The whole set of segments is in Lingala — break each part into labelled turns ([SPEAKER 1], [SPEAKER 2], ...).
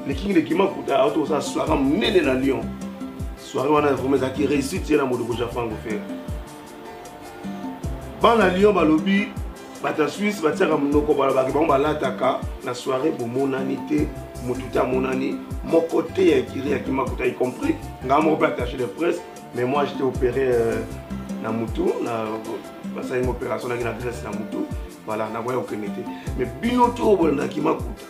[SPEAKER 1] Le King de Kimakuta auti kosala soirée monene na Lyon. Soirée wana vraiment ezalaki réussite ye na Modoko Jafango Ferre. Bana Lyon balobi bato ya Suisse batiaka monoko, balobaki bango balataka na soirée, bomonani te, motu te amonani, moko te ya écurie ya Kimakuta, y compris ngai moko mpe attaché de presse. Mais moi j'étais opéré na mutu, na basali opération naki na Grèce na mutu, voilà, nakoya kokende te. Mais bino to bolandaki Makuta,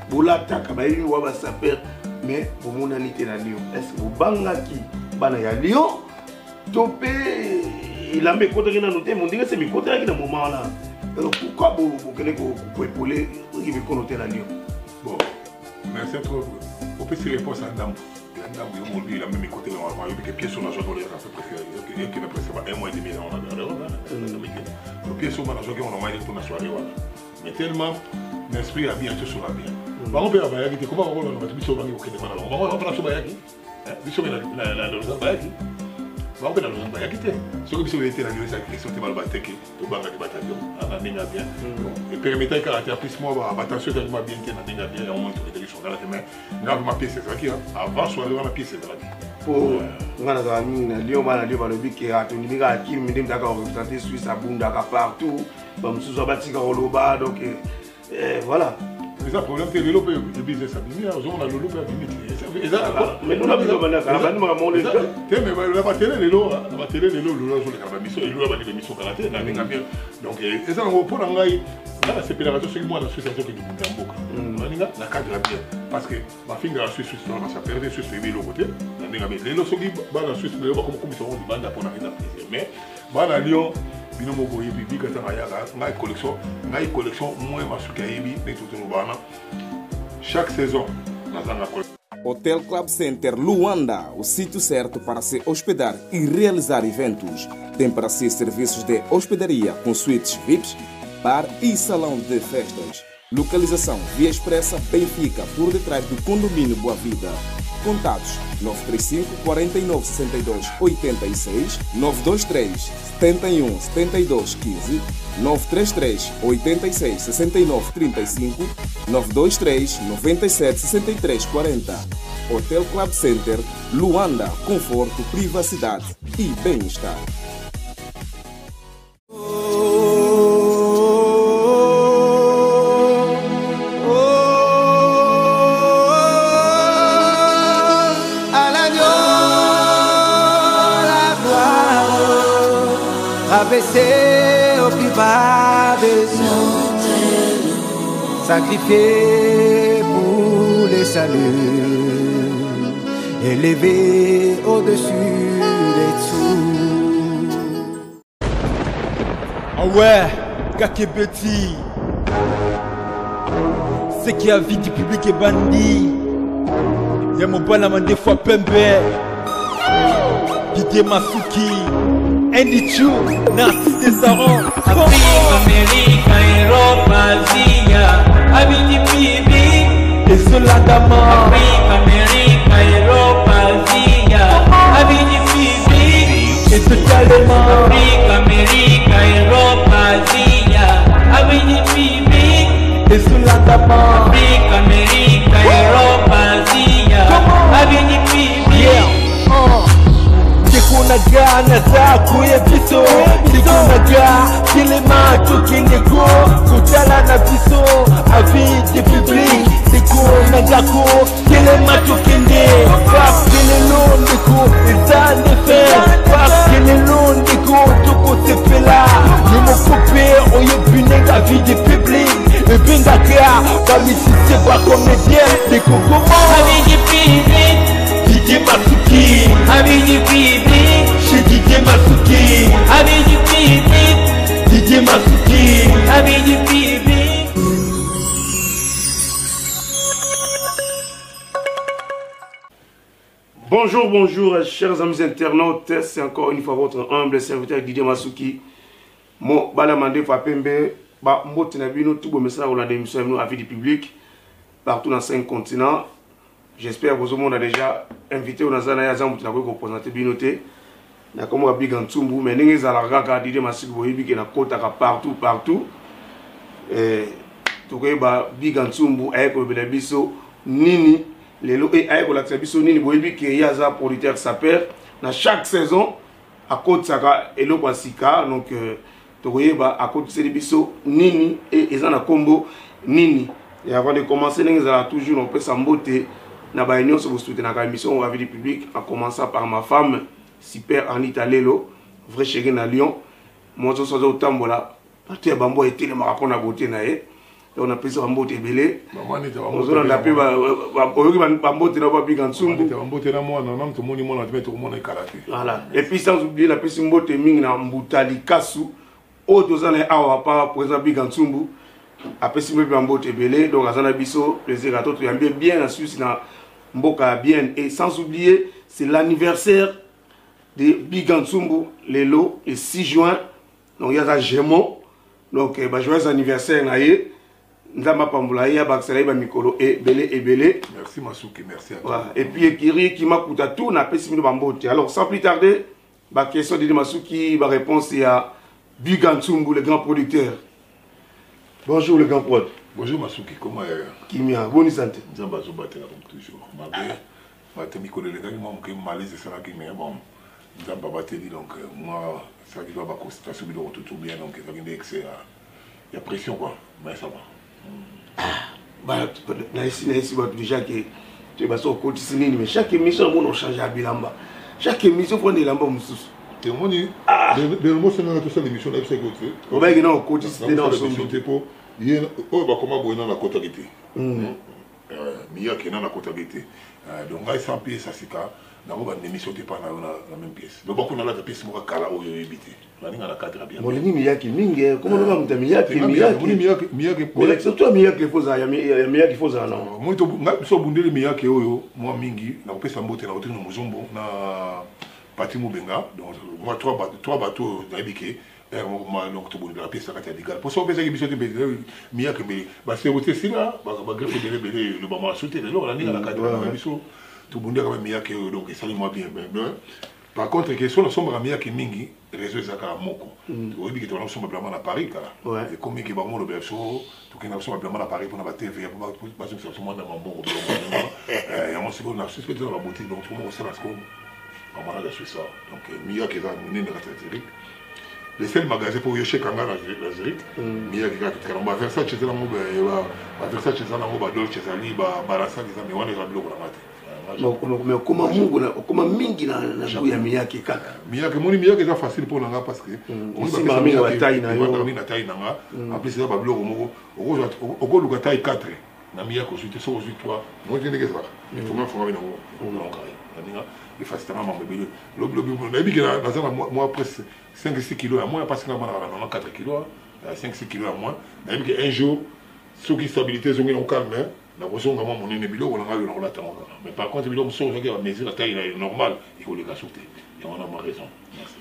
[SPEAKER 1] bolataka, bayebi wa basaper, mais bomonani te na Lyon. Est ce que bobangaki bana ya Lyon to mpe elamba ekotaki nano te? Mondenge se mikotelaki na moment wana. Alors pourquoi bokende koepole oki mikono te na Lyon?
[SPEAKER 2] Bon, merci trop. Opesi réponse ya ndambo ya ndambo. Yo molobi elamba mikotela wana, yobi ke pièce oyo nazwaki oleyaka peu presque ekende presque ba un mois et demi wana. Pièce oyo nazwaki yango normal mpona soirée wana, mais tellement na esprit ya bien, tosola bien, bango mpe bayaki te. Koma bakolona bato, biso bangi kokende wana, bango bango mpona biso bayaki, biso mpe na Lausanne bayaki, bango mpe na Lausanne bayaki te. Soki biso oye te na Lyon, ezalaki question te. Baloba te ke tobangaki bato ya Lyon na ndenge ya bien. Epermettaki kaka te, plus mwa batension ezalaki mwa bien te na ndenge ya bien. Yango moni tokendaki soirée wana te, mais nga vraiment pièce ezalaki avant soirée wana, pièce ezalaki.
[SPEAKER 1] Po nga nazala mingi na Lyon, bana Lyon balobi ke atondimi kaka Kimi nde mutaka korepresente Suisse, abundaka partout, bamosusu batika koloba. Donc voilà.
[SPEAKER 2] Eza problème te. Lelo mpe business abimi, ozomona lelo mpe abimi te. Te, mais na batele lelo, na batele lelo, lelo azoleka na bamiso, elo abandi bamiso kala te na ndenge bien. Donc eza nango mpo na ngai, nga nasepelaka te soki mwana Suisse azokende bunda ya mboka naninga na cadre ya bien, parce que bafingaka Suisse, Suisse wana basapere te, Suisse toyebi eloko te na ndenge bien. Lelo soki bana Suisse lelo bakomokomisa bango libanda, mpona eza plaisir. Mais bana Lyon, bino moko boyebi bika ntango ayaka. Ngai collection, ngai collection moins Masuki ayebi ndenge totoloba wana, chaque saison nazanga.
[SPEAKER 3] Hotel Club Center Luanda, o sítio certo para se hospedar e realizar eventos. Tem para si serviços de hospedaria com suítes VIPs, bar e salão de festas. Localização: Via Expressa Benfica, por detrás do condomínio Boa Vida. Contatos: 935 49 62 86, 923 71 72 15, 933 86 69 35, 923 97 63 40. Hotel Club Center, Luanda, conforto, privacidade e bem-estar.
[SPEAKER 4] À l'agneau, la gloire, rabaissé au plus bas des eaux, sacrifié pour les saluts, élevé au-dessus de tout.
[SPEAKER 5] Ah ouais, Kakebeti. Ce qui a vie du public est bandit. Ya mobala mandefu pembe. Didier Masuki. Andy Chu, Narcisse Desaron.
[SPEAKER 6] Afrique, Amérique, Europe, Asia, Abidi Bibi,
[SPEAKER 5] Ezolandama.
[SPEAKER 6] Afrique, Amérique, Europe, Asia, Abidi Bibi,
[SPEAKER 5] Ezotalema.
[SPEAKER 6] Afrique, Amérique, Europe, Asia, Abidi Bibi,
[SPEAKER 5] Ezolandama.
[SPEAKER 6] Afrique, Amérique, Europe, Asia, Abidi Bibi.
[SPEAKER 5] Yeah. Ndeko na nga, naza koya biso. Ndeko na nga, telema, tokende ko kotala na biso avis de public. Ndeko na nga ko telema, tokende, parce que lelo ndeko eza nde fête, parce que lelo ndeko tokosepela. Yo moko mpe oyebi ndenge avis de public ebengaka bamusicien, bacomédien. Ndeko, koma.
[SPEAKER 6] Abidi Bibi,
[SPEAKER 5] Didier Masuki.
[SPEAKER 6] Abidi Bibi,
[SPEAKER 5] Chez Didier Masuki.
[SPEAKER 6] Abidi Bibi,
[SPEAKER 5] Didier Masuki.
[SPEAKER 6] Abidi Bibi.
[SPEAKER 1] Bonjour, bonjour, chers amis internautes. C'est encore une fois votre humble serviteur Didier Masuki. Mo balamande Fapembe, ba mbote na bino tout bomesana kolanda émission ya bino avis du public partout dans cinq continents. J'espère que vous avez déjà invité oyo naza na ye, aza moto nakoki kopresente bino te nakomoka Biga Ntsumbu, mais ndenge ezalaka kaka, Didier Masuki, boyebi ke nakotaka partout partout. Tokoyeba Biga Ntsumbu aye kolobela biso nini. Lelo e aye kolakisa biso nini. Boyebi ke ye aza producteur sapeur, na chaque saison akotisaka eloko ya sika. Donc tokoyeba akotiseli biso nini e eza na nkombo nini. Et avant de commencer, ndenge ezalaka toujours, napesa mbote na baye nyonso bosoutenaka émission Avis du public, en commençant par ma femme super Anita Lelo, vrai chéri na Lyon. Mwasi nyonso aza kotambola, bato ya bambo etelemaka mpona bote na ye. Donc napesi bambote ebele, ozolanda mpe oyoki bambote na babika nsumbu.
[SPEAKER 2] Bambote na mwana nanu tomoni mwana te, tokomona ekala te.
[SPEAKER 1] Voilà. Et puis sans oublier, napesi mbote mingi na Mbuta Likasu oyo toza na ye awa pa président Bika Nsumbu. Apesi mpe bambote ebele. Donc aza na biso plaisir ato toyambi bien na Suisse, na mboka ya bien. Et sans oublier, c'est l'anniversaire de Biga Nsumbu lelo, le 6 juin. Donc ye aza Gémeaux. Donc ba joyeux anniversaire na ye, Nzambe apambola ye, abakisela ye bamikolo ebele ebele.
[SPEAKER 2] Merci Masuki, merci à
[SPEAKER 1] toi. Voilà. Et puis ekiri Kimakuta tout, napesi bino bambote. Alors sans plus tarder, baquestion Didi Masuki, baréponse ya Biga Nsumbu, le grand producteur. Bonjour le grand prod.
[SPEAKER 2] Bonjour Masuki, comment est
[SPEAKER 1] Kimia, bonne santé.
[SPEAKER 2] Nzambe azobatela comme toujours. Malgré bato mikolo elekaki mwa moke malaise esalaki, mais bon, Nzambe abateli. Donc moi esalaki doa baconsultation, biloko tout bien. Donc ezalaki nde excès ya pression quoi, mais ça
[SPEAKER 1] va. Nayesi bato déjà ke toyeba so okotisi nini, mais chaque émission amona ochange ya bilamba. Chaque émission fona elamba mosusu.
[SPEAKER 2] Omoni, delmo sengaka tosala émission, nayebisaki yo te.
[SPEAKER 1] Obayaki na okotisi te na osombi.
[SPEAKER 2] Te, mpo ye oyo bakoma boye, na nakotaki te. Miyake na nakotaki te. Donc ngai sans pièce ya sika nango bandemisi yo te mpa na yo na même pièce. Donc bakuna alata pièce moko kala oyo oyebi te, baninga na cadre bien.
[SPEAKER 1] Molingi miyaki mingi, koma loka moto ya miyaki miyaki, surtout ya miyaki fo ozala ya miyaki, fo ozala nango.
[SPEAKER 2] Moi biso obundeli miyaki oyo mwa mingi. Nakopesa mbote na Rodrigue Mozombo na Pati Mobenga. Donc mwa trois bato oyo nayebi ke donc tobundela pièce na kati ya ligala, mpo so opesaki biso te miyaki ebele, basécurité esila, bagreffe ebele ebele, elobama so te. Lelo na ndenge na cadre na biso tobundaka ba miyaki oyo, donc esali mwa bien. Par contre, question nasombaka miyaki mingi, réseau eza kaka moko. Oyebi ke tobanda kosomba bilamba na Paris kala, ekomi ke bango molobela biso tokenda kosomba bilamba na Paris mpona batv, bazongisa biso mwa ndanga mbongo yango. Sikoyo na Suisse mpe toza na baboutique, donc tokoma kosala sikoyo bamanage ya Suisse. Donc miyaki eza monene na kati ya Zurich, le seul magasin mpo yosheka nga na Zurich. Miyaki kaka totikala ba Versace eza nango, ba Versace eza nango, ba Dolce ezali, ba Balenciaga eza, mais wana eza biloko na nga te.
[SPEAKER 1] Mais okoma mungu, okoma mingi na goût ya miyaki kaka.
[SPEAKER 2] Miyaki, moni miyaki eza facile mpo na nga parce que
[SPEAKER 1] esimbaka mingi bataille na yo.
[SPEAKER 2] Mingi na taille na nga. En plus eza babiloko moko okoluka taille 4 na miyaki ozwi te, soki ozwi 3 moni te ndenge ezalaka efonga fonga nango naninga efacilitanga mambo ebele. Lobilobi nayebi ke naza na mwa presque 5 6 kilo ya moins, parce que nga manaka na 94 kilo, 5 6 kilo ya moins. Nayebi ke un jour soki stabilité ezongi na calme, nakozonga mwa monene. Biloko na ngai oyo nakolata ngo kaka, mais par contre biloko mosusu ozwaki ya bamesure ya taille normal ekoleka so te. Yango wana mwa raison. Merci.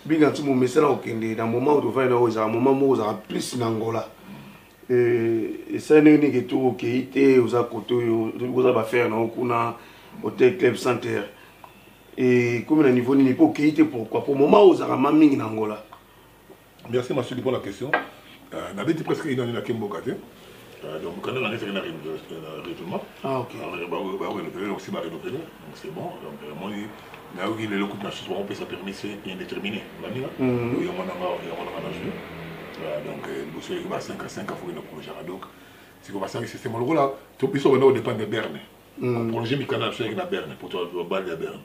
[SPEAKER 1] Binga nti momesana kokende na moment oyo tovandi na oyo ezalaka moment moko ozalaka plus na Angola. Esali ndenge nini ke to okei te? Oza kote oyo oza baaffaire na yo kuna, Hotel Club Center ekomi na niveau nini? Mpo okei te pourquoi? Po moment oyo ozalaka ma mingi na Angola.
[SPEAKER 2] Merci Masuki pour la question. Nabeti presque une année na kemboka te. Donc mokanda na ngai ezalaki na renouvellement.
[SPEAKER 1] Ah, ok.
[SPEAKER 2] Barenouveler aussi, barenouveler, donc c'est bon. Donc moni nayoki lelo kutu na susu bakopesa permis indéterminé, baninga yango nanga nazwi. Donc liboso eleki ba 5 à 5 afoki na prolongeaka. Donc sikoyo basangi système lokola biso banda kodépendre Berne, prolonger mikanda na biso eyaki na Berne po babali ya Berne.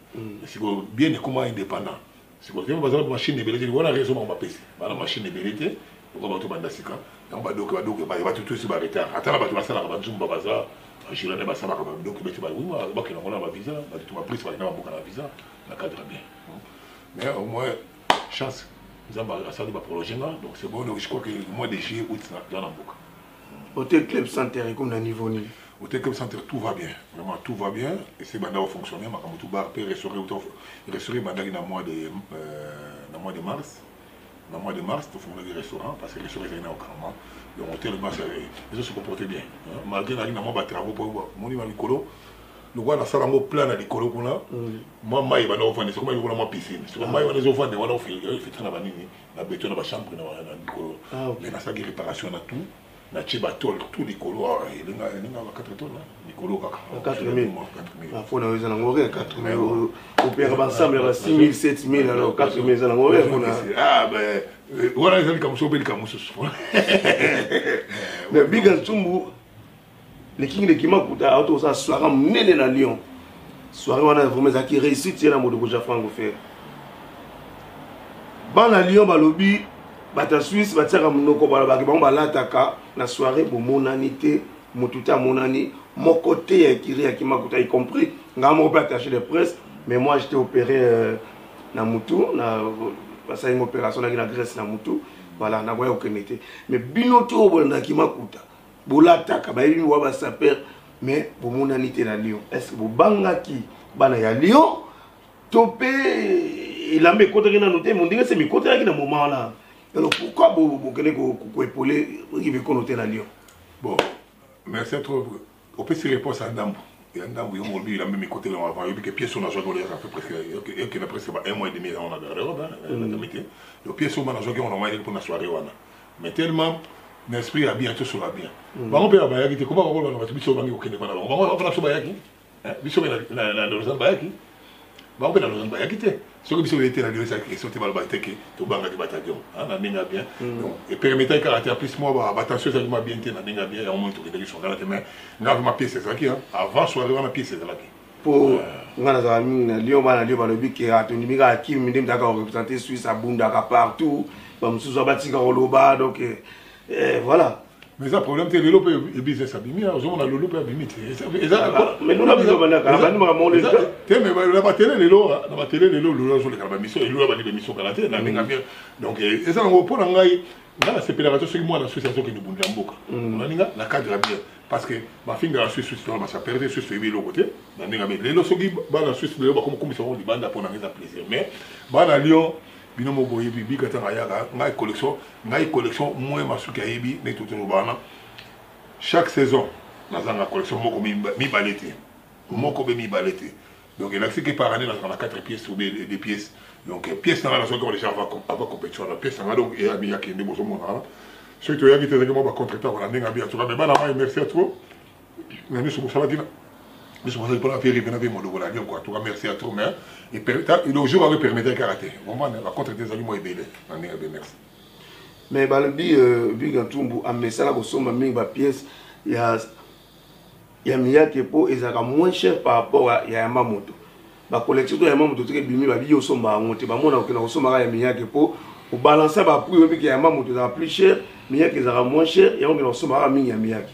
[SPEAKER 2] Sikoyo bien ekoma indépendant. Sikoyo te baza na machine ebele te, wana raison bango bapesi, bana machine ebele te lokola bato banda sika. Yango badoke badoke bato tosi ba retard, ata na bato basalaka banzumba, baza bagirane, basalaka badoke beti bakende yango na bavisa, bato to baprise bakenda bamboka na visa na cadre bien. Mais au moins chance, Nzambe asali baprolonger nga, donc c'est bon. Donc je crois que mois de juillet, août na na mboka.
[SPEAKER 1] Hotel Club Center ekomi na niveau nini?
[SPEAKER 2] Hôtel Club Center, tout va bien, vraiment tout va bien. Et c'est banda fonctionner makambo tout bar pe restauré, restauré bandaki na mois de mars. Na mois de mars tofungolaki restaurant parce que restaurant ezalaki na okangama. Donc hôtel mars ezo se comporter bien, malgré nalaki na mwa batravaux, po moni na likolo lokola nasala yango plein na likolo kuna, mwa mai ebanda kofanda, sikoyo mai kuna mwa piscine, sikoyo mai wana ezofanda wana ofiltre na banini na beton na bachambre na likolo. Mais nasalaki réparation na tout. Natie batole tout likolo awa, elinga elinga ba 4 tonnes likolo kaka.
[SPEAKER 1] 4000 mpo na eza nango rien, 4000 opeyaka baensemble ya ba 6000, 7000, alors 4000 eza nango rien mpona.
[SPEAKER 2] Ah ben wana eza likambo mosusu, obe likambo mosusu.
[SPEAKER 1] Mais Biga Ntumbu, le King de Kimakuta, auto kosala soirée monene na Lyon. Soirée wana vraiment ezalaki réussite ye na Modoko Jafrango Fer. Bana Lyon balobi bato ya Suisse batiaka monoko, balobaki bango balataka na soirée bomonani te, motu te amonani, moko te ya ekiri ya Kimakuta, y compris ngai moko mpe attaché de presse. Mais moi, j'étais opéré na mutu, na basali nga opération naki na Grèce na mutu, voilà, nakoya kokende te. Mais bino te oyo bolandaka Kimakuta, bolataka, bayebi wa basaper, mais bomonani te na Lyon. Est ce que bobangaki bana ya Lyon to mpe elamba ekotaki nano te? Mondenge se mikotelaki na moment wana, alors pourquoi bokende koepole Rivekono te na Lyon?
[SPEAKER 2] Bon, merci trop, opesi réponse ya ndambo ya ndambo. Yo molobi elamba mikotela avant, oyebi ke pièce oyo nazwaki oyo ça fait presque ekenda presque ba un mois et demi yango na garde-robe, natami te. Donc pièce oyo ma nazwaki yango na moyen mpona soirée wana, mais tellement na esprit ya bien, tosola bien, bango mpe bayaki te. Koma bakoloba na bato, biso bangi kokende mpa na bango, bango mpona biso bayaki, biso mpe na Lausanne bayaki, bango mpe na Lausanne bayaki te. Soki biso oye te na Lyon, ezalaki question te baloba te ke tobangaki bato ya Lyon na ndenge ya bien. Donc epermettaki kaka te, en plus mwa batension ezalaki mwa bien te na ndenge ya bien, yango moni tokendaki soirée wana te. Mais nga vraiment, pièce ezalaki avant soirée wana, pièce ezalaki.
[SPEAKER 1] Mpo nga nazala mingi na Lyon, bana Lyon balobi ke atondimi kaka Kimi nde mutaka korepresente Suisse, abundaka partout, bamosusu abatika koloba. Donc voilà.
[SPEAKER 2] Mais eza problème te, lelo mpe business abimi, ozomona lelo mpe abimi te.
[SPEAKER 1] Mais lelo biso bandaka na bandimaka mongo.
[SPEAKER 2] Te, mais na batele lelo, na batele lelo, lelo azoleka na bamission, elelo abandi bamission kala te na ndenge bien. Donc eza nango mpo na ngai, ngai nasepelaka te soki mwana Suisse azokende bundu ya mboka, onaninga na cadre ya bien, parce que bafingaka Suisse, Suisse tona basapere te, Suisse toyebi eloko te na ndenge ya lelo. Soki bana Suisse lelo bakomokomisa bango libanda, mpo na ngai eza plaisir. Mais bana Lyon, bino mo boyebi bika ntango ayaka, ngai collection, ngai collection moye masuki ayebi nde totoloba wana. Chaque saison nazanga collection moko mibale te, moko be mibale te. Donc elakisi ke par année nazaka na 4 pièces ou bien 2 pièces. Donc pièce nanga nazwaki yango déjà avant compétition wana, pièce nanga. Donc eyamiyaki nde bozomona wana. Soki toyaki te, ezalaki mwa bacontretemps na ndenge abi. En tout cas, mais bana mai, merci à trop na nyonso bosalaki na biso, bozali mpona mpe rive na mpe Modoko na Lyon quoi. En tout cas, merci à trop, mais le jour yango epermettre kaka te, comprendre, bacontre te ezali mwa ebele na ndenge abe. Merci.
[SPEAKER 1] Mais balobi Biga Ntumbu amesala kosomba mingi bapièce ya Miyake mpo ezalaka moins cher par rapport ya Yamba Moto. Bacollection to Yamba Moto soki ebimi, babi osomba yango te, bamona kokenda kosomba kaka ya Miyake mpo obalanse baprix, oyebi ke Yamba Moto ezalaka plus cher, Miyake ezalaka moins cher, yango okenda kosomba kaka mingi ya Miyake.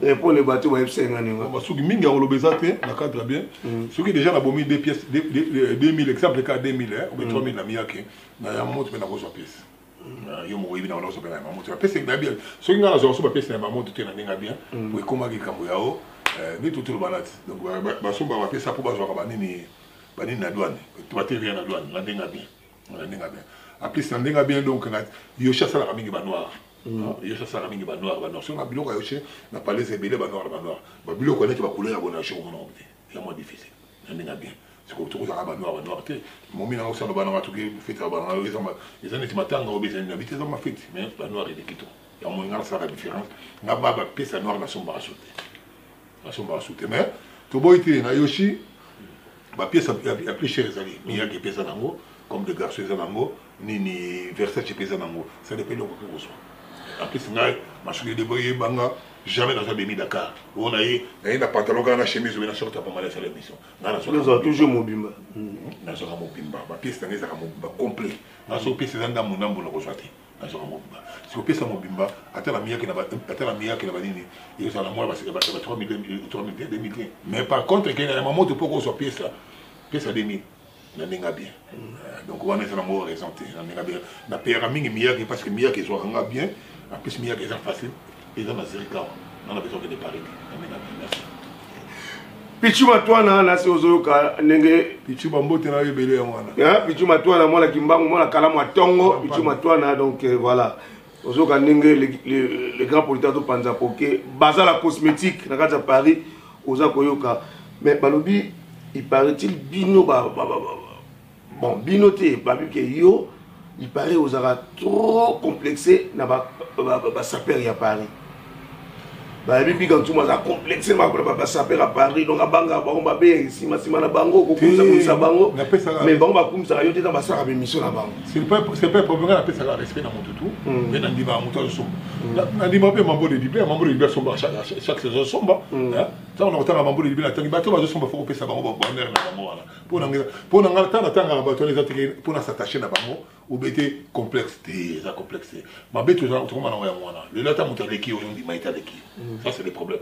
[SPEAKER 1] Répondre bato bayebisa nga ndenge.
[SPEAKER 2] Basuki mingi ya koloba eza te na cadre bien. Soki déjà nabomi deux pièces 2000, exemple ka 2000 ou 3000 na Miyake, na ya moto mpe nakozwa pièce yo moko oyebi, na wana ozwa mpe na ya mamoto bapese na bien. Soki ngai nazwaka so bapese na ya mamoto te na ndenge ya bien, po ekomaki likambo yao nde totoloba nati. Donc basombaka bapesa mpo bazwaka banini banini na douane, bateria na douane na ndenge ya bien, na ndenge ya bien. En plus na ndenge ya bien, donc na Yoshi asalaka mingi banoir, Yoshi asalaka mingi banoir, banoir. Soki na biloko ya Yoshi na palais ebele, banoir na banoir, babiloko neti bacouleur ya bona, Yoshi komona ngo te, ya mwa difficile na ndenge ya bien. Sikoyo tokozalaka banoir banoir te. Momi nanga osala bananga, toki fete ya bananga, eza neti matanga oyo ezali na biti, eza mafete, mais banoir eleki to yango. Moi nga nasalaka différence, nga ba bapesa noir nasombaka so te, nasombaka so te. Mais toboyi te, na Yoshi bapièce ya plus cher ezali Miyake mpe eza nango, comme de garçon eza nango, nini Versace mpe eza nango, ça dépend eloko okoki kozwa. En plus ngai masuki debo yebanga, jamais nazwa demi Dakar oyo na ye, na ye na pantalon kaka na chemise oyo na short ya pamala esala émission. Ngai
[SPEAKER 1] nazwa toujours mobimba.
[SPEAKER 2] Nazwaka mobimba, bapièce nanga ezalaka mobimba complet. Nga soki pièce eza ndambo ndambo, nakozwa te, nazwaka mobimba. Soki opesa mobimba, ata na Miyake, ata na Miyake na banini, ezala mwa ba 3000, 3000 te, 2000 te. Mais par contre ekei na ya mamoto mpo kozwa pièce, pièce ya 2000 na ndenge bien. Donc wana eza nango raison te na ndenge bien. Napeyaka mingi Miyake parce que Miyake ezwaka nga bien. En plus Miyake eza facile, eza na Zurich awa, nga na besoin kende Paris te na ndenge bien. Merci.
[SPEAKER 1] Pichu Matwana, nasi ozoyoka ndenge.
[SPEAKER 2] Pichu, bambote na yo ebele yango wana.
[SPEAKER 1] Pichu Matwana, mwana Kimbangu, mwana kalamu ya ntongo, Pichu Matwana. Donc voilà, ozoyoka ndenge le grand politique azopanza poke baza la cosmétique na kati ya Paris, oza koyoka. Mais balobi, il paraît-il bino ba, ba, ba, ba, bon, bino te, babi ke yo, il paraît ozalaka trop complexé na basapeur ya Paris. Bayebi Bika Ntumu aza complexe makola basapeur ya Paris, donc abangaka bango mabe nsima nsima na bango kokumisa bango, mais bango bakumisaka yo te ntango basalaka bémission na bango.
[SPEAKER 2] C'est pas problème, nga napesaka respect na motu tu, mais nandimaka motu azosomba, nandimaka mpe mambo de dibe, mambo de dibe asomba chaque saison asomba. Ntango na kotanga mambo de dibe, natangi bato bazosomba, fo kopesa bango bonheur na bango wana. Mpo na nga, ntango natangaka bato wana, eza teke mpo na s'attache na bango obete complexe te, eza complexe te. Mabe tokoma nango yango wana. Lelo ata moto aleki oyo, ndima ete aleki, ça c'est le problème.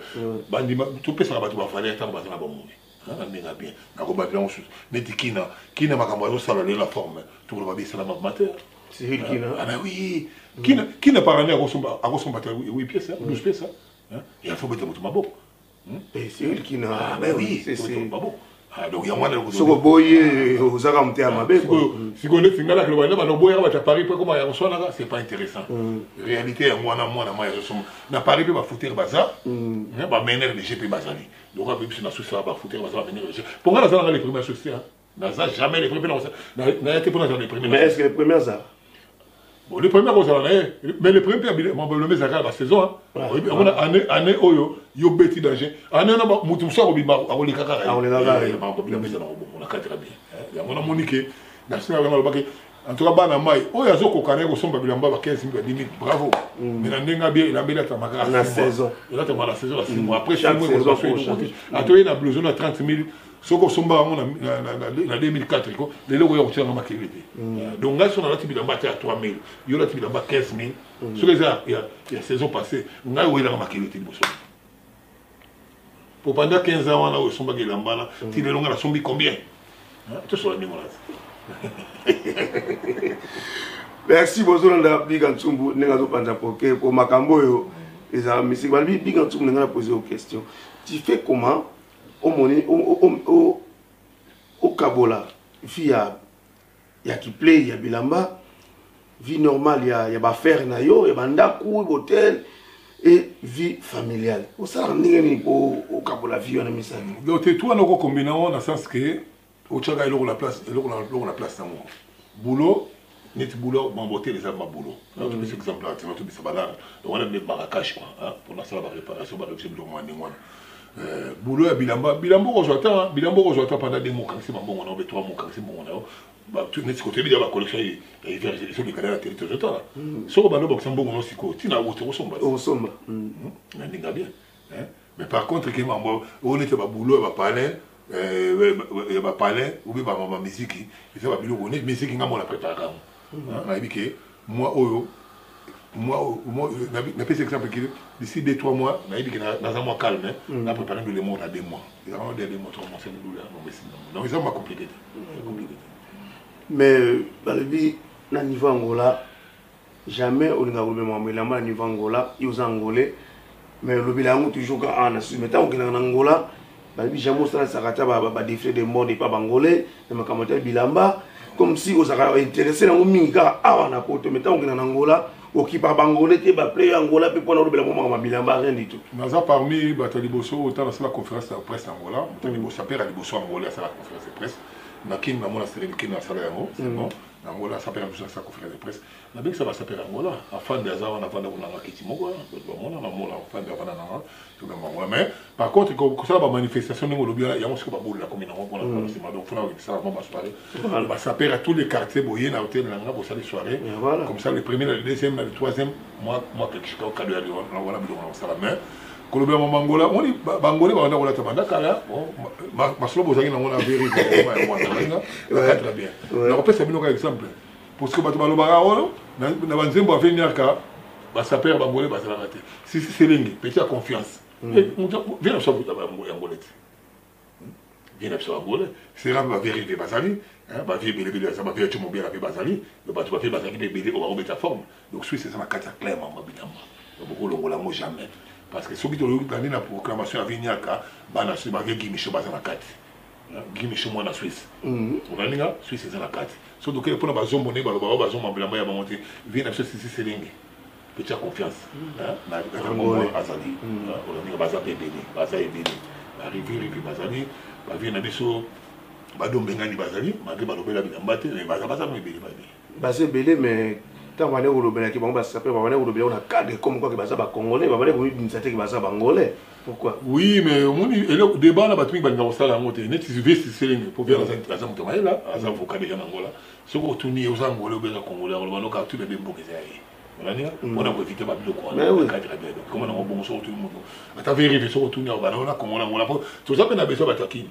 [SPEAKER 2] Bandima topesaka bato bavaleur ntango baza na bomoi na ndenge ya bien. Nakobandela yango susu neti Kina. Kina, makambo azosala lelo na forme, tokoloba bisalama mater.
[SPEAKER 1] Cyril Kina.
[SPEAKER 2] Ah ben oui, Kina, Kina par année akosomba te 8 pièces, 12 pièces, ya fo beta moto maboko.
[SPEAKER 1] Cyril Kina.
[SPEAKER 2] Ah ben oui, maboko. Ah, donc yango wana.
[SPEAKER 1] Soki oboyi, ozaka moto ya mabe.
[SPEAKER 2] Sikoyo neti ngai nakoloba nde bando boyaka bato ya Paris mpo ekoma yango swanaka, c'est pas intéressant. Réalité yango wana. Mwana mai azosomba na Paris mpe bafutere baza, bameneur de jeu mpe bazali. Donc ape biso na susi bafutere baza, bameneur de jeu. Mpo ngai naza nanga le premier associé, naza jamais le premier, naya te mpo nazala le premier.
[SPEAKER 1] Mais est ce que le premier aza?
[SPEAKER 2] Bon, le premier akozala na ye, mais le premier mpe mabolome ezalaka ya basaison. Omona année oyo yo beti danger, année wana moto mosusu akobima, akoleka kaka eza na kobongo na kati ya bien. Yango namoni ke na sina yango alobaki. En tout cas, bana mai oyo azokoka na ye kosomba bilamba ba 15 000, ba 10 000, bravo. Mais na ndenge abie, elamba elatama kaka
[SPEAKER 1] na saison.
[SPEAKER 2] Elatama na saison ya 6 mois. Après 6 mois, atoye na blouson na 30 000, soki osomba yango na 2004 ko, lelo okoya kotianga makele te. Donc ngai so nalati bilamba ata ya 3 000, yo olati bilamba 15 000, soki eza ya saison passé, ngai oyelaka makele te liboso. Po pendant 15 ans wana oyo osombaki elamba wana, ti lelo ngai nasombi combien? Tosola ndenge wana.
[SPEAKER 1] Merci. Bozolanda Bika Ntsumbu ndenge azopanza poke po makambo oyo ezala misiki. Balobi Bika Ntsumbu, ndenge na pose yo question, tu fais comment omoni okabola vie ya kiplay, ya bilamba, vie normale ya baaffaire na yo, ya bandako, hotel et vie familiale? Osalaka ndenge nini mpo okabola vie wana misala?
[SPEAKER 2] Donc te, tu wana okokombina yango na sens ke otiaka eloko na place, eloko na place nango. Boulot neti boulot mambotel eza maboulot. Topesa exemple atina, tobisa balare wana nde barakash quoi, mpona asala baréparation, barévision, biloko mwa ndenge wana. Boulot ya bilamba, bilamba okozwa ta, bilamba okozwa ta pendant 2 mois, okangisi bambongo na yo, be 3 mois, okangisi mbongo na yo. Neti kotoyebi ya bacollection ya hiver ezoleka na tele, tozotala. Soko bando bakisa mbongo no sikoyo, ntina wuti okosomba.
[SPEAKER 1] Okosomba.
[SPEAKER 2] Na ndenge bien. Mais par contre ke mambo oyo neti baboulot ya bapalin, ya bapalin ou bien bamama miziki, eza babiloko neti miziki, nga mona préparaka yango. Nayebi ke mois oyo, mois, napesi exemple ke d'ici 2 3 mois, nayebi ke naza mwa calme, na préparé ndule moko na 2 mois, ezaka de 2 mois, 3 mois, c'est ndule yango. Donc eza mwa compliqué te, compliqué te.
[SPEAKER 1] Mais balobi na niveau Angola, jamais olingaka kolobela makambo elamba na niveau Angola. Yo oza angolais, mais olobela yango toujours kaka awa na Suisse. Mais ntango okendaka na Angola, balobi jamais osalisaka ata badéfilé de mode epa bangolais na makambo ata bilamba, comme si ozalaka intéressé nango mingi kaka awa na Poto. Mais ntango okendaka na Angola, okipaka bangolais te, baplay yo Angola mpe mpona olobela mo makambo ya bilamba, rien du tout.
[SPEAKER 2] Naza parmi bato ya liboso oyo ntango nasala conférence ya presse na Angola. Moto ya liboso apere ya liboso Angola asala conférence de presse na Kini, namona Serene Kini asala yango, c'est bon. Na Angola asapela biso, asala conférence de presse, nabengisa basapela Angola. Afande aza wana, afanda kuna kiti moko, bato bamona, namona afande afanda nanga tobema Angola. Mais par contre kosala bamanifestation ndenge olobi wana, yango sikoyo babolela komi nango mpona nsima. Donc fona kokisala mwa basoirée, basapere à tous les quartiers, boye na hotel na nga, bosali soirée comme ça, le premier na le deuxième na le troisième moi moi quelque chose, cadeau ya wana, biloko na kosala. Mais kolobela mama Angola, omoni bangolais babanda kolata banda kala. Masolo bozalaki nango na veri na très bien. Nakopesa bino ka exemple, parce que bato balobaka oyo na banzembo ya veniaka, basapere bangolais bazalaka te. Sisi Selengi, petit ya confiance, vie na biso ya ngolais te, vie na biso bangolais sera mpe bavérivé bazali, bavie ebelebele baza, bavie ya Tiomobiala mpe bazali, bato bavie bazalaki mpe ebele oyo bakobeta forme. Donc Suisse eza na kati ya clair mama bilamba, bokolongola yango jamais, parce que soki tolandi na proclamation ya Viniaka, bana Suisse bavie Gimicho baza na kati. Gimicho mwana Suisse, onaninga Suisse eza na kati. So tokele mpona bazombo ndenge balobaka bazomba bilamba ya bango te. Vie na biso Sisi Selenge, petit ya confiance na azali, onaninga baza mpe ebele, baza ebele, barivirivi bazali, bavie na biso badombengani bazali, malgré balobela bilamba te, mais baza, baza mo ebele, baebele.
[SPEAKER 1] Baza ebele, mais Ntango bande kolobelaki bango basapeur, babande kolobela yango na cadre comme quoi ke baza bacongolais, babande komibimisa te ke baza bangolais. Pourquoi?
[SPEAKER 2] Oui, mais omoni eloko débat na bato mingi balinga kosala yango te, neti vesti selenge po viana aza moto mayela, aza avocat déjà na Angola. Soki otuni ye oza Angolais obenga Congolais, akoloba noka tuna be mboka eza ya ye. Olani mpona koevite babiloko wana cadre ya bien. Donc koma nango bongo, soki otuni moto ata vérifier, soki otuni ako bana ona Congolais, Angola, po toza mpe na besoin bato ya Kini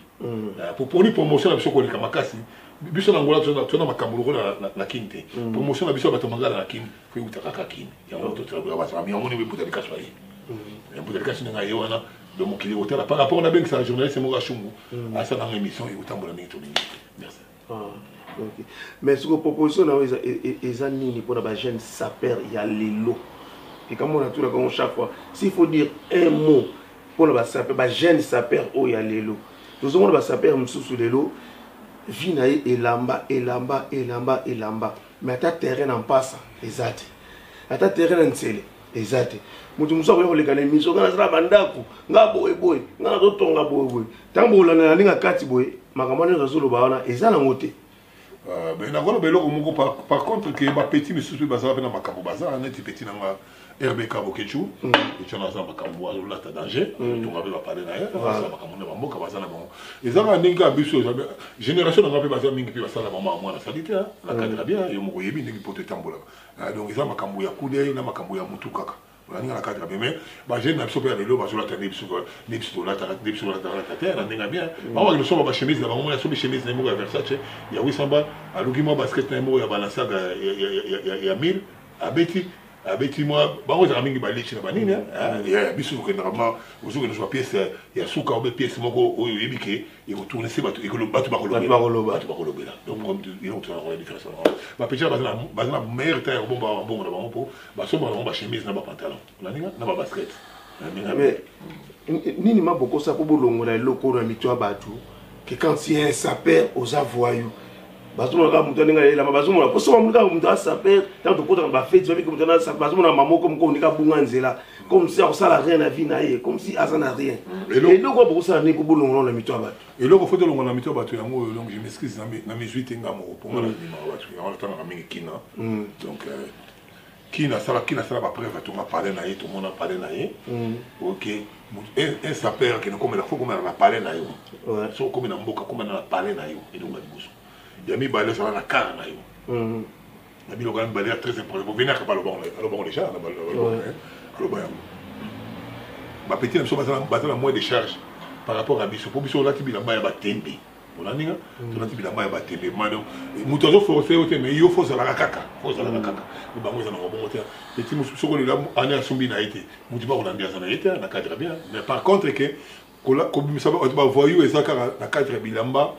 [SPEAKER 2] po poni promotion na biso koleka makasi. Biso na Angola toza na makambo lokola na Kini te. Promotion na biso ya bato mangala na Kini po euta kaka Kini. Yango totrabayamoni mbuta likaso aye, mbuta likaso ndenge aye wana. Donc mokili ekotala par rapport nabengisaka journaliste moko ashungu asalanga émission, ekotambola ndenge tolingi. Merci.
[SPEAKER 1] Ah, ok. Mais siko proposition na yo eza nini mpona bajeune sapeur ya lelo? Likambo natulaka yango chaque fois, s'il faut dire un mot mpona basapeur, bajeune sapeur oyo ya lelo, tozomona basapeur mosusu lelo vie na ye elamba, elamba, elamba, elamba, mais ata terrain na mpasa eza te, ata terrain na ntsele eza te. Moto mosusu akoya koleka na émission: "Nga nazala bandako, nga boye boye, nga nazotonga boye boye." Ntango bolanda na ndenge akati boye, makambo wana nyonso azoloba wana eza nango te.
[SPEAKER 2] Mais nakoloba eloko moko par contre ke bapeti misusu mpe bazala mpe na makambo, baza neti petit nanga RBK Bokechu etiana, aza makambo, azolata danger, azotonga mpe bapale na ye, aza makambo na bamboka baza na bango. Eza kaka ndenge kaka biso génération nanga mpe baza mingi mpe basala bango mwana asali te na cadre ya bien. Yo moko oyebi ndenge poto etambolaka. Donc eza makambo ya kudei na makambo ya mutu kaka olandinga na cadre ya bien. Mais bajeune na biso mpe ya lelo bazolata nde biso tolataka, nde biso tolataka te na ndenge ya bien. Bango bakende somba bachemise na bango, mona asombi chemise na ye moko ya Versace ya 800, aluki mwa basket na ye moko ya Balenciaga ya 1000, abeti mwa bango. Ezalaka mingi balichi na banini ya biso. Tokendaka ma ozokende zwa pièce ya suka obe pièce moko oyo oyebi ke ekotourne se bato bato
[SPEAKER 1] bakolobela.
[SPEAKER 2] Bato bakolobela. Donc eloko tozalaka na différence, bapetits baza na meilleur temps ya kobomba bambongo na bango mpo basombaka bango bachemise na bapantalon, olandinga, na babasket.
[SPEAKER 1] Mais nini mabokosa mpo bolongola eloko oyo na mito ya bato ke quand il y a un sapeur, oza voyou? Bazomona kaka moto ndenge ayelama, bazomona po soki bamoni kaka moto asapeur, ntango tokotaka na bafeti, babiki moto bazomona mamoko moko ndenge abunga nzela, comme si akosala rien na vie na ye, comme si aza na rien. Eloko oyo bokosala ndenge mpo bolongola na mito ya bato?
[SPEAKER 2] Eloko fo tolongola na mito ya bato yango oyo. Donc je m'excuse na mizwi te, nga moko mpo nga na ndimaka bato yango, natangaka mingi kina. Donc kina asala bapreuve, atonga palais na ye, tomona palais na ye. Ok, un sapeur akende komela, fo komela na palais na yo. So okomi na mboka, komela na palais na yo. Eloko ya liboso. Ya mibale, ozala na car na yo. Na biloko ya mibale ya très important, bovenaka alobango déjà, aloba yango. Bapeti na biso baza na moins de charge par rapport à biso, mpo biso olati bilamba ya batembe, olandinga, tolati bilamba ya batembe ma. Donc moto azoforce yo te, mais yo fo ozalaka kaka, fo ozalaka kaka. Bango eza nango bongo te. Petit mosusu soki olela ane asombi na ye te, motu bakolandi aza na ye te na cadre bien. Mais par contre ke kobimisa bato bavoyou eza kaka na cadre ya bilamba,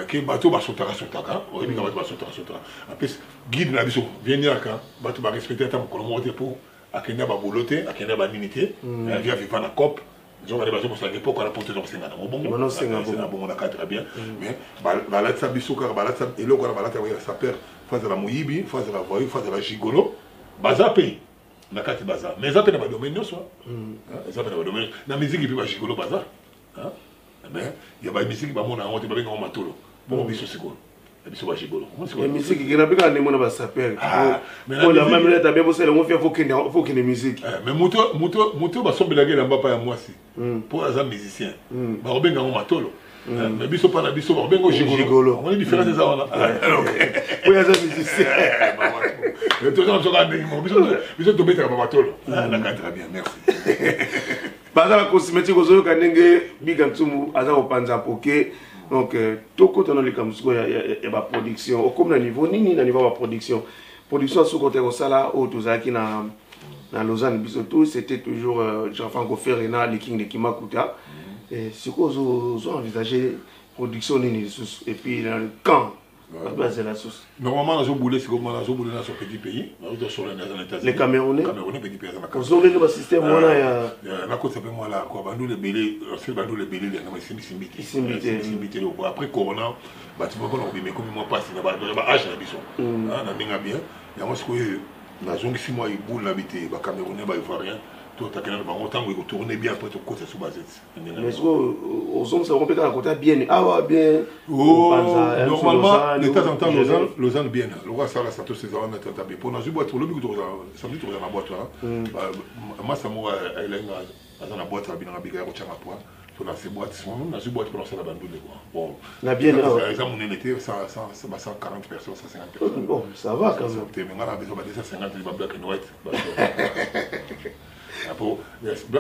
[SPEAKER 2] ke bato basotaka sotaka, oyebi ka bato basotaka sotaka. Apesi guide na biso vieniaka, bato barespecte ata mokolo moko te, mpo akende babulo te, akende banini te, via viva na cope. Nzokande bazokosala epoko wana mpo toza kosenga nango bongo bongo na cadre bien. Mais balatisa biso kaka, balatisa eloko wana, balata ya sapeur fo azala moyibi, fo azala voyou, fo azala gigolo. Baza mpe na kati, baza, mais eza mpe na badomaine nyonso, eza mpe na badomaine na miziki mpe bagigolo baza. Mais ya bamiziki bamona yango te, babenga yango matolo bongo. Biso sikoyo na biso bagigolo.
[SPEAKER 1] Misiki kena mpe kaka ndenge na basapeur olamba mineta bia bosala yango fia fokende misiki.
[SPEAKER 2] Mais moto basombelaki elamba pa ya mwasi mpo aza musicien, bakobenga yango matolo. Mais biso mpa na biso bakobenga gigolo. Omoni différence eza wana?
[SPEAKER 1] Oyo aza musicien.
[SPEAKER 2] Toza na biso kaka ndenge moko, biso tobetaka bamatolo na cadre bien. Merci.
[SPEAKER 1] Baza na cosmétique, ozoyoka ndenge Biga Ntumu aza kopanza poke. Donc tokota na likambo sikoyo ya baproduction. Okomi na niveau nini na niveau ya baproduction? Production asuka te kosala oyo tozalaki na Lausanne, biso tous, c'était toujours Jean-Franco Ferrena, le king de Kimakuta. Sikoyo ozo envisager production nini lisusu? Et puis na camp bato bazela susu?
[SPEAKER 2] Normalement nazobule sikoyo, nazobule na so petit pays, nazotosola naza na États-Unis.
[SPEAKER 1] Les Camerounais.
[SPEAKER 2] Camerounais, petit pays aza na
[SPEAKER 1] Ozongeli basystème wana ya
[SPEAKER 2] nakotisa mpe mwa kwa bandula ebele, asili bandula ebele lianga esimbisimbi te.
[SPEAKER 1] Esimbi te.
[SPEAKER 2] Esimbi te. Après corona, bato mpona kobima ekomi mwa mpasi na baage na biso na ndenge ya bien. Yango sikoyo nazongisi mwa ebule na bi te, bacamerounais, baivoirien. Totakela na bango ntango ekotourne bien, après tokota so bazeti.
[SPEAKER 1] Mais sikoyo ozongisa bango mpe kaka kota bien awa bien?
[SPEAKER 2] Oh, normalement de temps en temps Lausanne, Lausanne bien lokola asala sato seza wana tata bien mpo nazwi boîte. Olobi samedi tokozala na boîte wana. Masa moko ayelenga aza na boîte abinanga bika ya kotyanga poids to na se boîte. Nazwi boîte mpona kosala bandule quoi. Bon,
[SPEAKER 1] na bien
[SPEAKER 2] eza monene te, ba 140 personnes, 150 personnes.
[SPEAKER 1] Bon, ça va quand même.
[SPEAKER 2] Te, mais nga na besoin ba 250, ba black and white. Po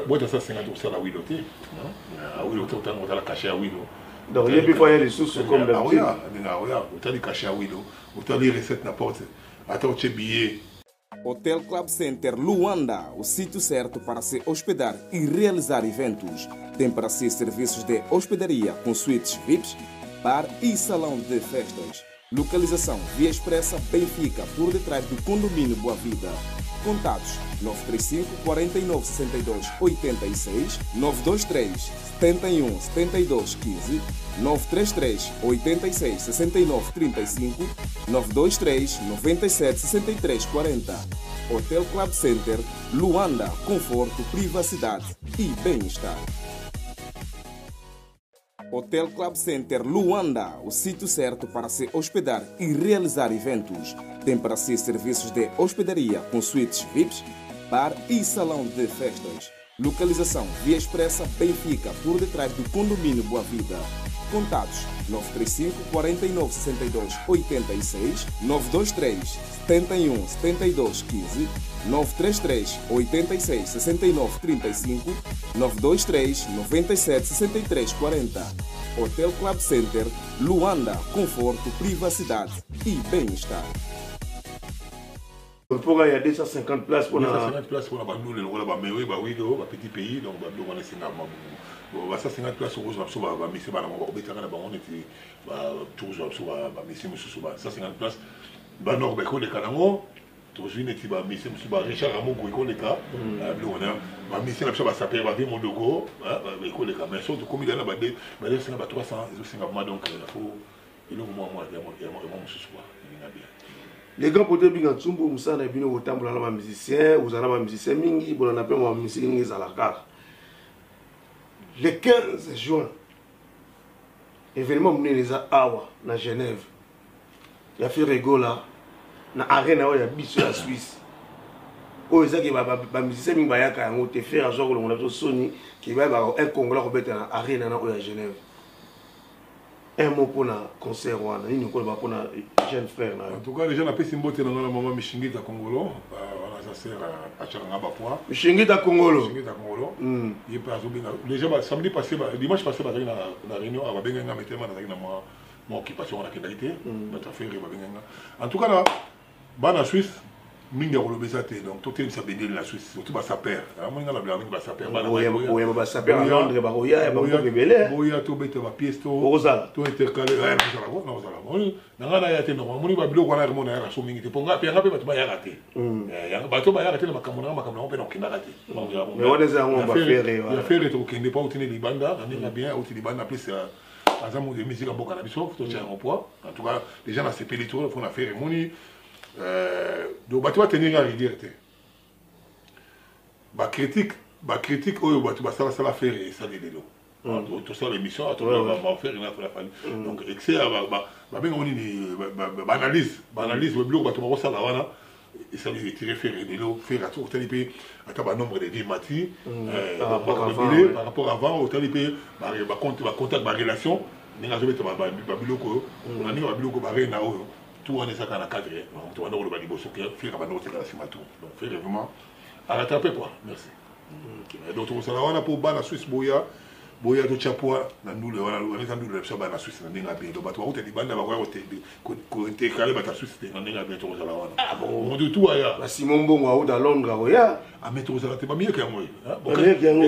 [SPEAKER 2] boîte ya 150 kosala wilo te, wilo te. Otanga otala cachet ya wilo.
[SPEAKER 1] Donc yebi fo aya lisusu comme
[SPEAKER 2] d'habitude. Ndenge aoya, otali cachet ya wilo, otali recette na porte, ata otie billet.
[SPEAKER 3] Hotel Club Center Luanda, o sítio certo para se hospedar e realizar eventos. Tem para si serviços de hospedaria com suítes VIPs, bar e salão de festas. Localização: Via Expressa Benfica, por detrás do condomínio Boa Vida. Contatos: 935 49 62 86, 923 71 72 15, 933 86 69 35, 923 97 63 40. Hotel Club Center, Luanda, conforto, privacidade e bem-estar. Hotel Club Center Luanda, o sítio certo para se hospedar e realizar eventos. Tem para si serviços de hospedaria com suítes VIPs, bar e salão de festas. Localização: Via Expressa Benfica, por detrás do condomínio Boa Vida. Contatos: 935 49 62 86, 923 71 72 15, 933 86 69 35, 923 97 63 40. Hotel Club Center, Luanda, conforto, privacidade e bem-estar.
[SPEAKER 1] Mpoka ya 250 place mpona
[SPEAKER 2] 250 place mpona bandule lokola bamewe, bawido, bapetit pays. Donc babiloko wana esengaka mabuku ba 150 place. Okozwa biso bamisi bana moko bakobetaka na bango neti tokozwa biso bamisi mosusu ba 150 place. Banord baekoleka nango, tozwi neti bamisi mosusu, ba Richard Amogo ekoleka biloko wana, bamisi na biso basaper, bavie Modogo ekoleka. Mais so tokomi daa na badesenga ba 300, ezosenga vraiment. Donc faut eloko mwa mwa ya mwa mosusu kwa elinga bien.
[SPEAKER 1] Les grands pote binga ntsumbu, mosala na bino kotambola na bamusicien, ozala na bamusicien mingi, bolanda mpe mwa musique ndenge ezala kaka. Le 15 juin, événement monene eza awa na Genève ya Ferre Gola na arena oyo ya biso ya Suisse, oyo ezaki bamusicien mingi bayaka yango te. Ferre azwa kolongola biso soni ke bayebaka un Congolais akobeta na arena na oyo ya Genève. Un mot mpona concert wana, nini okoloba mpona jeune frère na yo?
[SPEAKER 2] En tout cas, déjà napesi mbote na nga na mama Mishingita Kongolo wana, aza sœur, atiaka nga bapoids.
[SPEAKER 1] Mishingita Kongolo.
[SPEAKER 2] Mishingita Kongolo, ye mpe azobenga déjà. Samedi passé, dimanche passé, bazalaki na réunion, babengaki nga metema, nazalaki na mwa mwa occupation wana, nakendaki te. Bato affaire babengaki nga. En tout cas, na bana Suisse mingi ya koloba eza te. Donc totelemisa bendele na Suisse, surtout basaper. Amoni nga na bilanga mingi basaper.
[SPEAKER 1] Oyamba basaper ya Londres, bakoya ya bango ebele.
[SPEAKER 2] Boya, tobeta bapièce.
[SPEAKER 1] Okozala?
[SPEAKER 2] To intercale, nakozala na ngai naya te. Normal moni babiloko wana remo nayaka so mingi te, mpo nga mpe bato bayaka te, bato bayaka te na makambo nanga, makambo nango mpe nakokendaka te.
[SPEAKER 1] Mais wana eza yango bafere.
[SPEAKER 2] Ya Ferre tokokende mpo auti ne libanda na ndenge bien, auti libanda plus aza moto ya musique ya mboka na biso, totia yango poids. En tout cas, déjà nasepeli to mpo na Ferre. Emoni donc bato batenir nga rigueur te. Bacritique, bacritique oyo bato basalasala Ferre esali lelo tosala émission Ferre na Fally. Donc excès ya babengango nini, baanalyse, baanalyse, biloko bato bakosala wana esali etire Ferre lelo. Ferre otali mpe ata banombre de vues mati ebele par rapport avant. Otali mpe bacontact, barelation, ndenge azobeta babiloko oyo na ndenge babiloko barena oyo tout wana ezaka na cadre. Tobanda koloba liboso ke Ferre abanda kotekala nsima tout. Donc Ferre vraiment arattrape quoi. Merci. Donc tokosala wana mpo bana Suisse boya, boya totya poids na ndule wana. Wana eza ndule na biso ya bana Suisse na ndenge ya bien. Donc bato bakuta libanda bakoya kointercale bato ya Suisse te na ndenge ya bien. Tokozala wana, moto tu aya.
[SPEAKER 1] Basimo mbongo auta Londres akoya.
[SPEAKER 2] Ame tokozala te, bamiyeke yango.
[SPEAKER 1] Bamiyeke yango.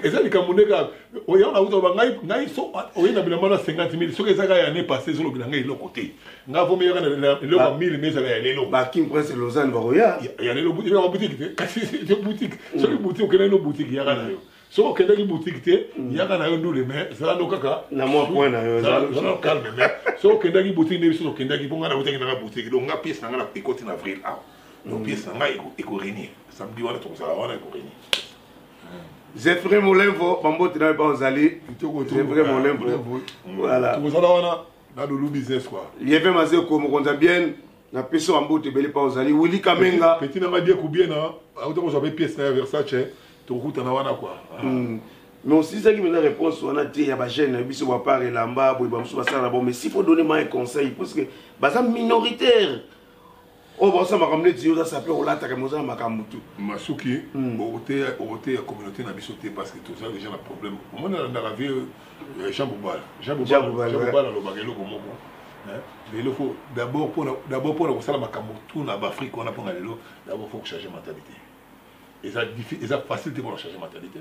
[SPEAKER 2] Eza likambo nde kaka oya nauta ba ngai ngai so oye na bilamba na 50 000. Soki eza kaka ya année passée, ezolobela ngai eloko te. Ngai vomi yaka na eloko ya 1000, mais ezala ya lelo.
[SPEAKER 1] Baking Prince Lausanne bakoya.
[SPEAKER 2] Ya lelo eloko boutique te, kasi te boutique. Soki boutique okendaki no boutique, yaka na yo. Soki okendaki boutique te, yaka na yo ndule, mais zala no kaka
[SPEAKER 1] na mwa point na yo.
[SPEAKER 2] Zala calme. Mais soki okendaki boutique nde biso tokendaki, mpo ngai nautaki nanga boutique. Donc nga pièce na ngai ekoti na avril awa. Donc pièce na ngai ekoréunir samedi wana, tokozala wana, ekoréunir.
[SPEAKER 1] Zephyrin Molemvo, bambote na yo epa ozali. Zephyrin Molemvo. Voilà.
[SPEAKER 2] Tokozala wana na Lulu business quoi.
[SPEAKER 1] Lieve Mazeko mokonzi ya bien napesi yo bambote ebele epa ozali. Willy Kamenga.
[SPEAKER 2] Petit na nga Dieku bien na auta kozwa pe pièce na ya Versace tokokutana wana quoi.
[SPEAKER 1] Mais osilisaki mpenza réponse wana te ya bajeune na biso bapart elamba boye bamosusu basala na bango, mais s'il faut donner moi un conseil, parce que baza minoritaire oyo baosala makambo neti yo oza sape olataka me oza na makambo tu.
[SPEAKER 2] Masuki, okoteya communauté na biso te, parce que toza déjà na problème. Omoni alandaka vie Jean Bobal. Jean Bobal alobaka eloko moko lelo, faut d'abord mpona kosala makambo tu na baafrike wana, mpona lelo d'abord faut kochanger mentalité. Eza facile te mpona kochanger mentalité.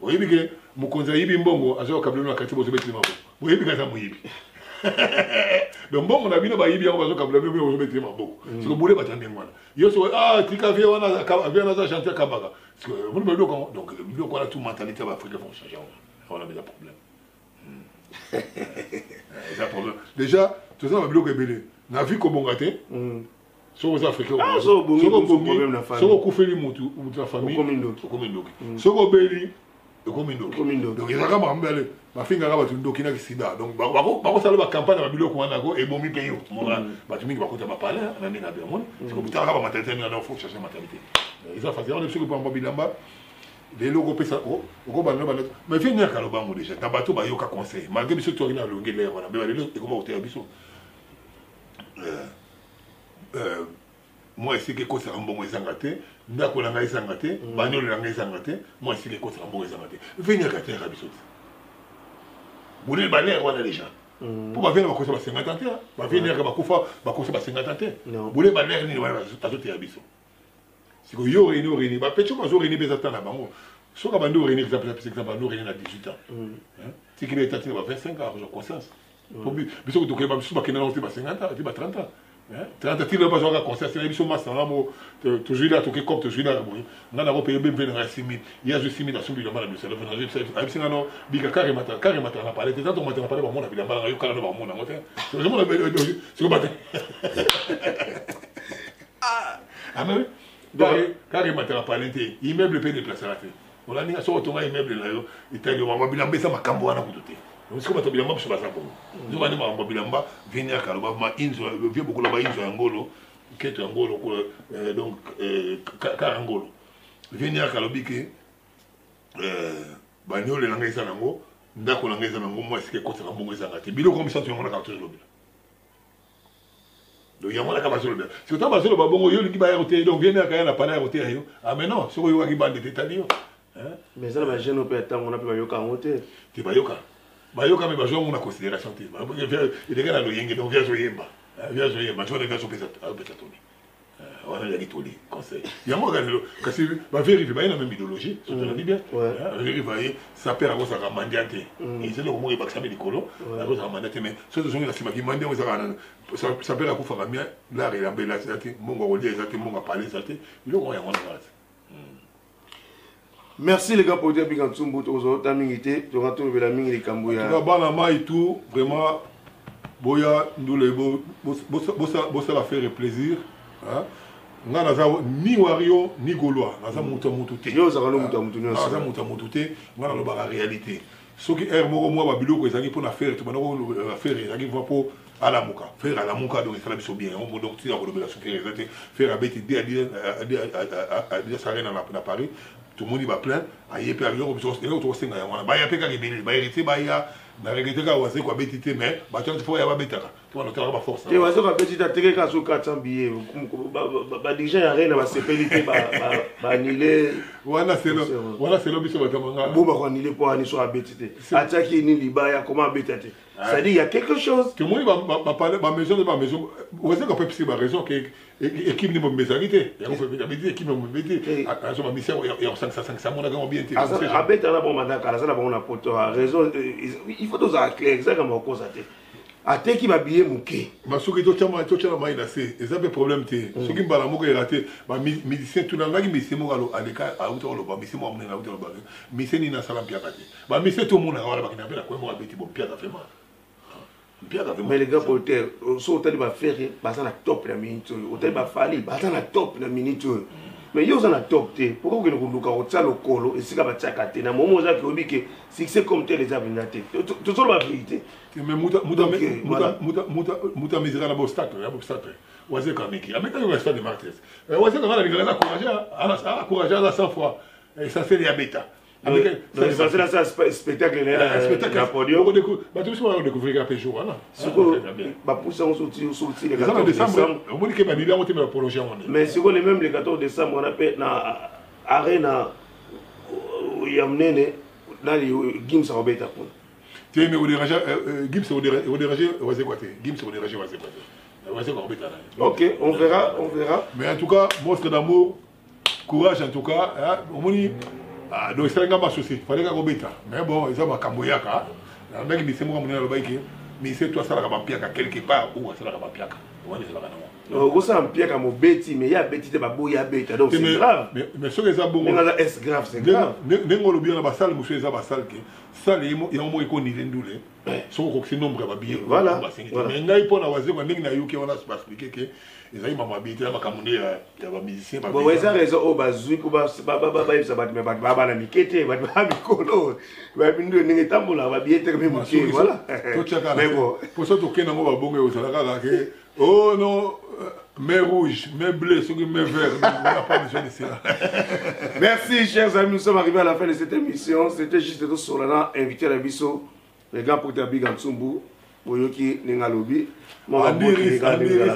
[SPEAKER 2] Oyebi ke mokonzi ayibi mbongo, azwa kabila na kati, bozobeteli maboko, boyebi ke aza moyibi. Donc mbongo na bino bayibi yango, bazokabula bino, bozobeteli maboko. Siko bule bato ya ndenge wana yo siko, ah, tika vie wana, vie wana aza gentil, akabaka. Omoni biloko yango. Donc biloko wana tout, mentalité ya baafrika faut changer yango wana, eza problème, eza problème. Déjà toza na babiloko ebele na vie, kobonga te. Soki oza africain, soki okufeli mutu mutu na famille, okomi ndoki. Soki obeli, ekomi ndoki. Donc ezalaka makambo mibale. Bafingaka bato ndoki na sida. Donc bakosala bacampagne ya babiloko wana ko ebomi mpe yo. Bato mingi bakota bapale na ndenge abe omoni. Talaka bamentalité mingi, donc faut changer mentalité. Eza facile wana. Soki pamba bilamba lelo okopesa, okobanda banda. Mais vie niaka lobango déjà na bato bayoka conseil, malgré biso toyaki na longi lere wana, mais lelo ekoma koteya biso. Mwa esika ekosaka mbongo ezanga te, ndako na ngai ezanga te, banyolo na ngai ezanga te, mwa esika ekosaka mbongo ezanga te. Veniaka teyaka biso te, boleli balere wana déjà, mpo bavene bakosa basengata te. Baveniaka bakufa, bakosa basengata te. Boleli balere nini wana azoteya biso? Sikoyo yo oreni, oreni bapeti oyo bazoreni mpe eza ta na bango. Soki abandi oreni, exemple, apesa exemple, abandi oreni na 18 ans, tikili eta tina ba 25 ans, akozwa conscience. Po biso tokeyeba, biso bakenda nango te ba 50 ans, te ba 30 ans, 30 ti lelo bazwaka conscience na biso. Masa nanga mo tozwi la, toke cop, tozwi la boye, nga nango mpe yebe mpe nanga 6000, ye azwi 6000, asombi bilamba na biso. Ayebisi nga no bika kare mata, kare mata na pale te, tanto mata na pale, bamona bilamba nanga yo kaka no, bamona yango te. Ozomona siko bate ameme kare mata na pale te, immeuble mpe déplacera te. Olandi nga? Soki otonga immeuble na yo, etali yo. Bilamba eza makambo wana kutu te. Sikoyo bato bilamba biso baza bongo, nzoka nde makambo bilamba veniaka aloba ma inzo vie bokola ba inzo ya ngolo, nketo ya ngolo, donc kaka ya ngolo. Veniaka alobi ke banyole na ngai eza nango, ndako na ngai eza nango, mwa esika ekotaka mbongo ezanga te. Biloko misato yango naka tozolobela. Donc yango wana kaka bazolobela. Soki ntango bazoloba bongo, yo olingi baya koteya, donc vieni akaya na pala ya koteya yo. Ah mais non, soki oyokaki bande te, etali yo.
[SPEAKER 1] Mais eza na bajeune mpe ya ntango wana mpe bayoka yango te.
[SPEAKER 2] Te, bayoka, bayoka, me bazwa yango na considération te. Eleka na loyenge. Donc vie azoyemba, vie azoyemba, wana vie azopesa toli wana ezalaki toli conseil yango kaka lelo. Kasi baverive baye na même idéologie. Soki olandi bien, baverive baye saper akozalaka mandia te. Eza eloko moko ebakisami likolo, akozalaka mandia te. Mais soki tozongi na nsima, kimandia yango ezalaka nano. Saper akufaka mia lar, elamba eza te, mbongo akolia eza te, mbongo apale eza te, biloko yango wana kaka te.
[SPEAKER 1] Merci les gars pour dire Bika Ntsumbu, tokozwa mingi te, toka tolobela mingi likambo ya
[SPEAKER 2] bana mai tout. Vraiment boya ndule, bosala faire plaisir. Nga naza ni wario ni gaulois, naza moto ya motu te.
[SPEAKER 1] Yo ozalaka no moto ya motu nyonso.
[SPEAKER 2] Naza moto ya motu te. Nga nalobaka réalité. Soki heure moko mwa babiloko ezalaki mpona Ferre, tobanda Ferre ezalaki mpo alamuka, Ferre alamuka. Donc esala biso bien yango. Donc tika kolobela so Ferre eza te. Ferre abeti de Adidas Arena na Paris, tomoni baplein aye mpe. Eloko biso eloko tokosenga yango wana, baya mpe kaka ebele, bahéritier baya. Na regretter kaka Wazeko abeti te, mais bato wana fo baya babetaka to wana otalaka baforce.
[SPEAKER 1] Te, Wazeko abeti te, ateke kaka so 400 billets. Badirigeant ya Arena basepeli te, baannule.
[SPEAKER 2] Wana selo, wana selo biso bato manga.
[SPEAKER 1] Bo bakoannule mpo ani so abeti te, atiaki ni libaya koma abeta te, c'est-à-dire il y a quelque chose.
[SPEAKER 2] Tomoni bamaison de bamaison, Wazeko apepisi baraison ke équipe ni bombe ezalaki te, yango abeti équipe na bombe te, azo bamisia ya kosangisa sangisa, amonaka yango bien te.
[SPEAKER 1] Abeta na bango mandaka, aza na bango na poto. Raison, il faut tozala clair, ezalaka makosa te, ateki babillet moke.
[SPEAKER 2] Soki totyana mai na se, eza mpe problème te. Soki mbala moko eyaka te, bamusicien tunangaki, musicien moko aleka auta koloba, musicien moko monene auta koloba, musicien nini asala mpiaka te. Bamusicien tomonaka wana bakendaka mpe na coin moko, abeti bo mpiaka vraiment, mpiaka vraiment.
[SPEAKER 1] Mais les gars producteurs, so otali baFerre baza na top na minute oyo, otali baFally baza na top na minute oyo. Mais yo oza na top te, pourquoi okende koluka kotia lokolo esika batiaka te na momo ozaki oyebi ke succès comme tel eza mpenza te? Tozoloba vérité.
[SPEAKER 2] Mais mutu amizika na bostacle ya bostacle, Wazeka ameki, amekaki na stade de Martyrs. Wazeka nga nalingaka, aza courage, aza courage, aza 100 fois essentiel ya beta.
[SPEAKER 1] Essentiel asala spectacle na podium.
[SPEAKER 2] Bato biso bakodécouvrir kaka mpe jour wana.
[SPEAKER 1] Sikoyo bapusi yango soki le
[SPEAKER 2] 14 décembre, omoni ke banili yango te, me baprolonge yango.
[SPEAKER 1] Mais sikoyo le même le 14 décembre wana mpe na arena ya monene, nani, Gims akobeta kuna.
[SPEAKER 2] Te, mais odérange Gims, odérange Wazekwa te. Gims odérange Wazekwa te, Wazekwa akobeta na.
[SPEAKER 1] Ok, on verra, on verra.
[SPEAKER 2] Mais en tout cas, monstre d'amour, courage en tout cas. Omoni, donc esalinga masusi, fallait kaka kobeta, mais bon, eza makambo eyaka. Ndenge mise moko monene alobaki ke mise to asalaka bampiaka quelque part ou asalaka bampiaka wana, ezalaka nango.
[SPEAKER 1] Okosala mpiaka, mobeti, mais ye abeti te, baboyi abeta, donc c'est grave.
[SPEAKER 2] Mais soki eza bongo,
[SPEAKER 1] ndenge aza, est grave, c'est grave.
[SPEAKER 2] Ndenge olobi wana, basale mosusu eza basale ke sale yango moko ekonile ndule soki okokisi nombre ya babillet basengi te. Mais ngai, mpo na Wazekwa, ndenge nayoki wana, baexpliquer ke ezali mama billet te, ya makambo nde ya bamusicien.
[SPEAKER 1] Bon, eza raison oyo bazwi mpo bayebisa bato, me bato baa bana mike te, bato baa mikolo, bayebi nde ndenge etambolaka, babillet te me moke, voilà.
[SPEAKER 2] Mais bon, poso tokende yango, babongo ezala kaka ke oh non, main rouge, main bleue, soki main vert, on n'a pas besoin de cela.
[SPEAKER 1] Merci, chers amis, nous sommes arrivés à la fin de cette émission. C'était juste tosolana, invité na biso, le grand porteur Biga Ntsumbu. Boyoki ndenge alobi.
[SPEAKER 2] Andiris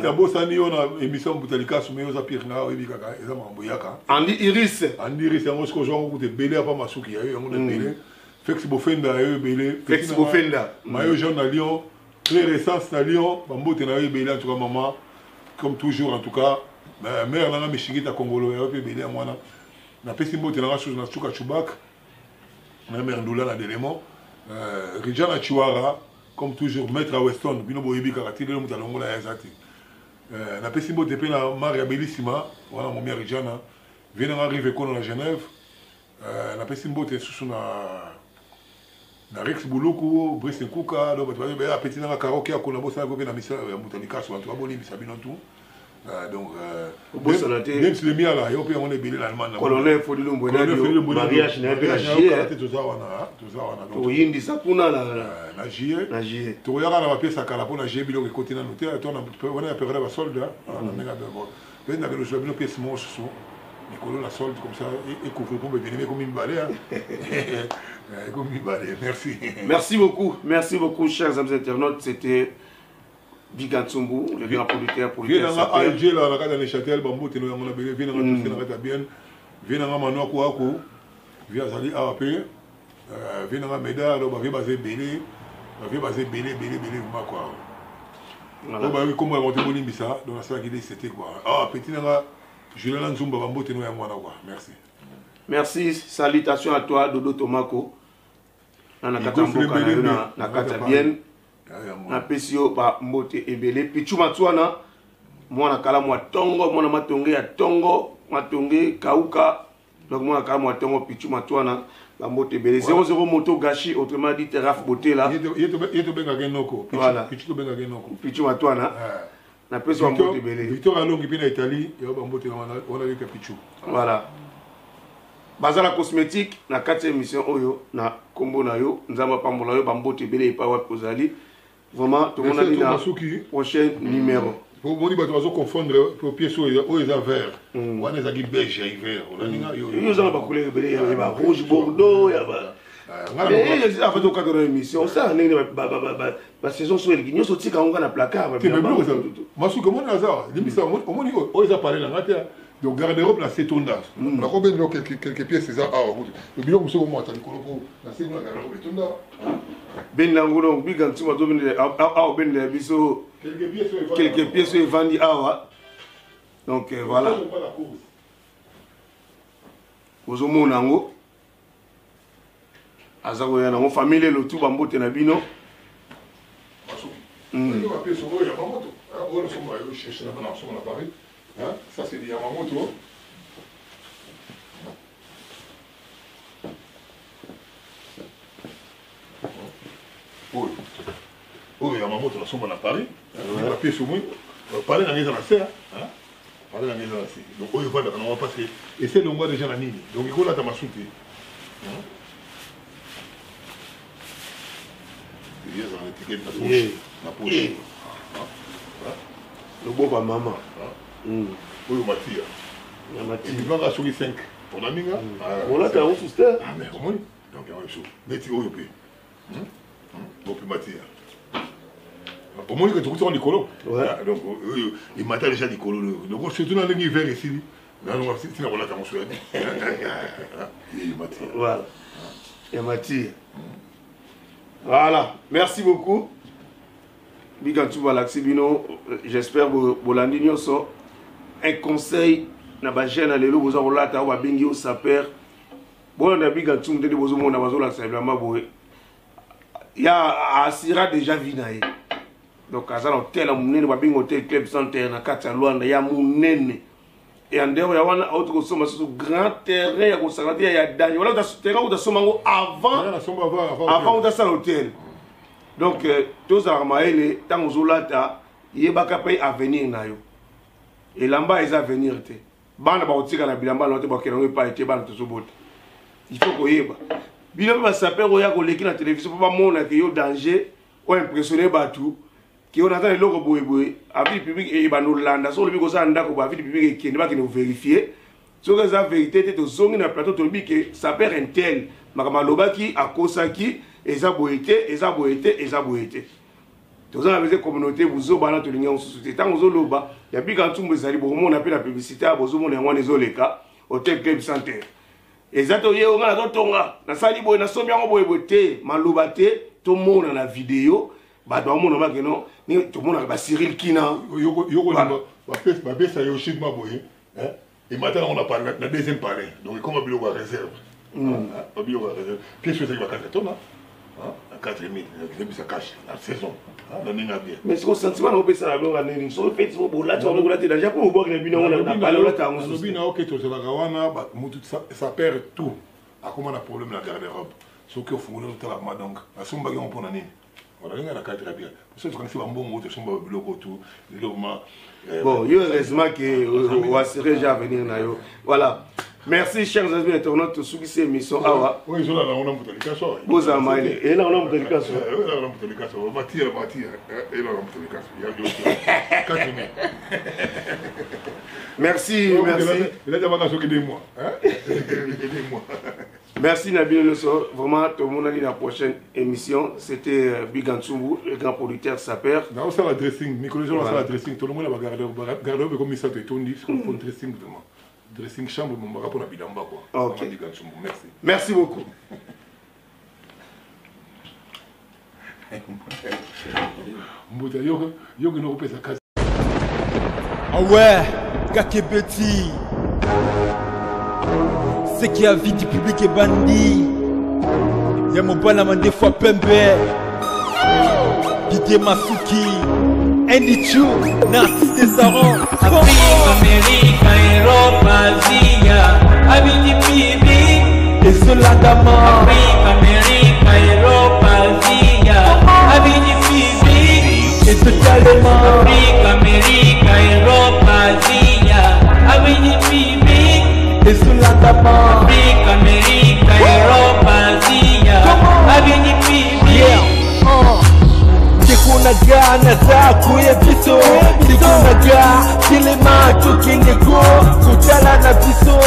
[SPEAKER 2] abosani yo na émission Mbuta Likasu, me oza pire nga, oyebi kaka eza makambo eyaka.
[SPEAKER 1] Andi Iris.
[SPEAKER 2] Andiris yango soki ozwango kuta ebele apa masuki ya yo yango na ebele. Fex Bofenda ya yo ebele.
[SPEAKER 1] Fex Bofenda.
[SPEAKER 2] Mayo Jean na Lyon, Claire Essence na Lyon, bambote na yo ebele en tout cas, mama, comme toujours en tout cas, mare nanga Mishingita Kongolo ya yo mpe ebele yango wana. Napesi mbote nanga susu na Suka Chubak na mare Ndula na Delemo, Rijana Chiwara, comme toujours, maître à Weston, bino boyebi kaka ti lelo moto alongola ye aza te. Napesi mbote mpe na Maria Belisima wana, momi ya Rijana, vie nanga Rive Kono na Genève. Napesi mbote susu na Rex Buluku, Brice Nkuka, donc bato baye apeti nanga karaoke akona bosala mpe na misala ya moto ya likaso. Bato babolimbisa bino tout. Donc
[SPEAKER 1] obosana te
[SPEAKER 2] James Lemiala yo mpe yango na ebele na Allemagne.
[SPEAKER 1] Colonel Fodi Lumbwe, mariage na ye mpe na juillet.
[SPEAKER 2] Te, toza wana, toza wana.
[SPEAKER 1] Toyindisa kuna
[SPEAKER 2] na juillet.
[SPEAKER 1] Na juillet.
[SPEAKER 2] Tokoyaka na bapièce ya kala mpo na juillet biloko ekoti nanu te. Wana ya période ya basolde na ndenge mpe nakende kozwa bino pièce moko susu likolo na solde, comme ça ecouvrir mpo bebenemi ekomi mibale, ekomi mibale. Merci.
[SPEAKER 1] Merci beaucoup, merci beaucoup, chers amis internautes. C'était Biga Ntsumbu, le grand producteur.
[SPEAKER 2] Vie nanga Alger la na kati ya Neuchâtel, bambote no yango na bele. Vie nanga Tosi na kati ya Bienne, vie nanga Manuaku ako, vie azali awa mpe, vie nanga Médard. Donc bavie baza ebele, bavie baza ebele ebele ebele vraiment quoi. Oyo bayoki kombo ya bango te, bolimbisa. Donc nasalaki liste te quoi. Ah, petit nanga Julien na Nzumba, bambote no yango wana quoi. Merci.
[SPEAKER 1] Merci, salutations à toi, Dodo Tomako na kati ya mboka na yo na kati ya Bienne. Napesi yo bambote ebele. Pichu Matwana, mwana kalamu ya ntongo, mwana matonge ya ntongo, matonge kauka, donc mwana kalamu ya ntongo, Pichu Matwana, bambote ebele. 00 moto gashi, autrement dit Raf Botela.
[SPEAKER 2] Ye tobengaka noko.
[SPEAKER 1] Voilà.
[SPEAKER 2] Pichu tobengaka noko.
[SPEAKER 1] Pichu Matwana, napesi bambote ebele.
[SPEAKER 2] Victor Alongi mpe na Italie, yo bambote wana leka Pichu.
[SPEAKER 1] Voilà, bazala cosmétique na kati ya émission oyo na nkombo na yo. Nzambe apambola yo, bambote ebele epai wapi ozali. Vraiment, tomonani na prochain numéro.
[SPEAKER 2] Omoni bato bazoconfondre pièce oyo eza vert, wana ezalaki beige ya hiver. Olaninga
[SPEAKER 1] yo oza na bacouleur ebele ya ba rouge bordeaux ya ba afin okata na émission osala ndenge basaison so eleki nyonso, otika yango na placard.
[SPEAKER 2] Masuki omoni aza limbisa, omoni oyo eza pale nanga te. Donc garde-robe na se tonda, nakobendela quelques pièces eza awa kutu, biloko mosusu komata likolo po na se kuna garde-robe etonda.
[SPEAKER 1] Beni nango, donc Biga Ntsuma awa obendela biso quelques pièces oyo evandi awa. Donc voilà, ozomona yango aza koya nango. Famille lelo tu, bambote na bino.
[SPEAKER 2] Bapièce oyo Yamamoto oyo nasomba yo cherche na nasomba na Paris. Ça, c'est du Yamamoto. Oyo Yamamoto nasomba na Paris, bapièce omoi pale nanga eza na se. Palais na ngai eza na se. Donc oyo evandaka nango parce que ese elongwa déjà na nini. Donc ekolata masu te. Ezala na étiquette na poche. Na poche.
[SPEAKER 1] Loboko ya mama.
[SPEAKER 2] Oyo matiya.
[SPEAKER 1] Ya matiya.
[SPEAKER 2] Ebimaka soki 5. Olandi nga?
[SPEAKER 1] Olata yango susu te.
[SPEAKER 2] Ah mais omoni? Donc yango biso. Neti oyo mpe. Bope matiya. Omoni ke tokuti yango likolo. Donc oyo emata déjà likolo. Donc surtout na ndenge hiver esili. Nalonga ntina kolata yango soya. Matiya.
[SPEAKER 1] Voilà. Ya matiya. Voilà. Merci beaucoup. Bika Ntsumbu alakisi bino, j'espère bolandi nyonso. Un conseil na ba jeune ya lelo boza kolata oyo babengi yo sapeur. Bolanda Bika Ntsumbu te nde bozomona bazolakisa bilamba boye. Ya asira déjà vie na ye. Donc aza na hotel ya monene babengi hotel Club Center na kati ya Luanda ya monene. Et en dehors ya wana auti kosomba susu grand terrain ya kosakana te ya danger. Wala terrain otasomba yango avant avant otasala hotel. Donc tozalaka mayele ntango ozolata yebaka mpe avenir na yo. Elamba eza avenir te. Bana bakotika na bilamba na yo te bakokende yango epai te bana tozobota. Il faut koyeba. Bino mpe basapeur oyo ya koleki na télévision mpo bamona ke yo danger oyo impressionner bato ke oyo naza na eloko boye boye avis public ebanda olanda soki olobi kozala ndako boye avis public ekende bakende kovérifier soki eza vérité te tozongi na plateau tolobi ke sapeur intel makambo alobaki akosaki eza boye te eza boye te eza boye te. Toza na beze communauté buzoba na tolingi yango susu te. Ntango ozoloba ya Bika Ntsumbu ezali bokomona mpe na publicité ya bozomona yango wana ezoleka hotel Club Center. Eza te oye nga nazotonga nasali boye nasombi yango boye boye te maloba te tomona na video bato bamona bakeno tomonaka ba Cyril Kina
[SPEAKER 2] yokolimba bapesa yo shigma boye emata nango na deuxième palais donc ekoma biloko ya réserve biloko ya réserve pièce oyo ezalaki bakata tona na 4000 ezebisa cash na saison na ndenge ya bien.
[SPEAKER 1] Mais siko sentiment na opesa na biloko ya nini soki feti mo bolati yango bolati danger mpo bobwaki na bino yango na palais olata yango
[SPEAKER 2] susu. Alobi na oke tozalaka wana mutu ça perd tout akoma na problème na garde-robe soki ofungoli otala ma donc nasombaki yango mpona nini onalinga na cadre ya bien soki tokangisi bambongo tosomba biloko tu biloko ma.
[SPEAKER 1] Bon, yo heureusement que oassuré déjà avenir na yo. Voilà. Merci chers amis internautes, tosukisi émission awa.
[SPEAKER 2] Oyo ezolala ngo na moto likaso.
[SPEAKER 1] Bozala mayele. Eyela ngo na moto likaso.
[SPEAKER 2] Eyela na moto likaso. Matia matia. Eyela na moto likaso. Ya yo. 4000.
[SPEAKER 1] Merci, merci.
[SPEAKER 2] Il a déjà soki 2 mois. Hein? 2 mois.
[SPEAKER 1] Merci Nabil Loso. Vraiment, tout le monde a dit la prochaine émission. C'était Big Ntsumbu, le grand producteur sapeur.
[SPEAKER 2] Dans le dressing, Nicolas, dans le dressing, tout le monde a gardé comme ça, tout le monde dit dressing vraiment. Dressing chambre, mon rapport à Bilamba quoi.
[SPEAKER 1] Ok.
[SPEAKER 2] Big Ntsumbu, merci.
[SPEAKER 1] Merci beaucoup.
[SPEAKER 2] Mbuta yo yo no pesa kasi.
[SPEAKER 5] Ah ouais, Kakebeti. Ce qui a vie du public est bandit. Y'a mon bonhomme des fois pembe. Didier Masuki, Andy Chu, Narcisse Desaron.
[SPEAKER 6] Afrique, Amérique, Europe, Asie, Abidi Bibi.
[SPEAKER 5] Et cela d'amant.
[SPEAKER 6] Afrique, Amérique, Europe, Asie, Abidi Bibi.
[SPEAKER 5] Et totalement.
[SPEAKER 6] Afrique, Amérique, Europe, Asie, Abidi Bibi.
[SPEAKER 5] Et cela d'amant.
[SPEAKER 6] Afrique, Amérique, Europe, Asie, Abidi Bibi.
[SPEAKER 5] Tikunaga na zako ya biso. Tikunaga kilema tukindeko. Kutala na biso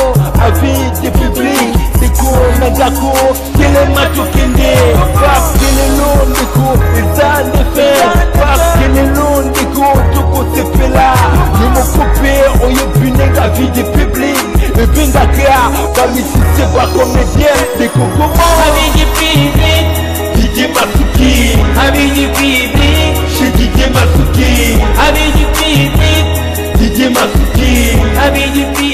[SPEAKER 5] avis du public. Tikunaga ko kilema tukinde. Parce que le long ndeko eza nde fin. Parce que le long ndeko tokosepela. Yo mokope oyebi ndenge avis du public. Ebengaka ba musicien ba comédien. Ndeko comment
[SPEAKER 6] Avis du public.
[SPEAKER 5] Didier Masuki.
[SPEAKER 6] Avis du public.
[SPEAKER 5] Chez Didier Masuki.
[SPEAKER 6] Avis du public.
[SPEAKER 5] Didier Masuki.
[SPEAKER 6] Avis du public.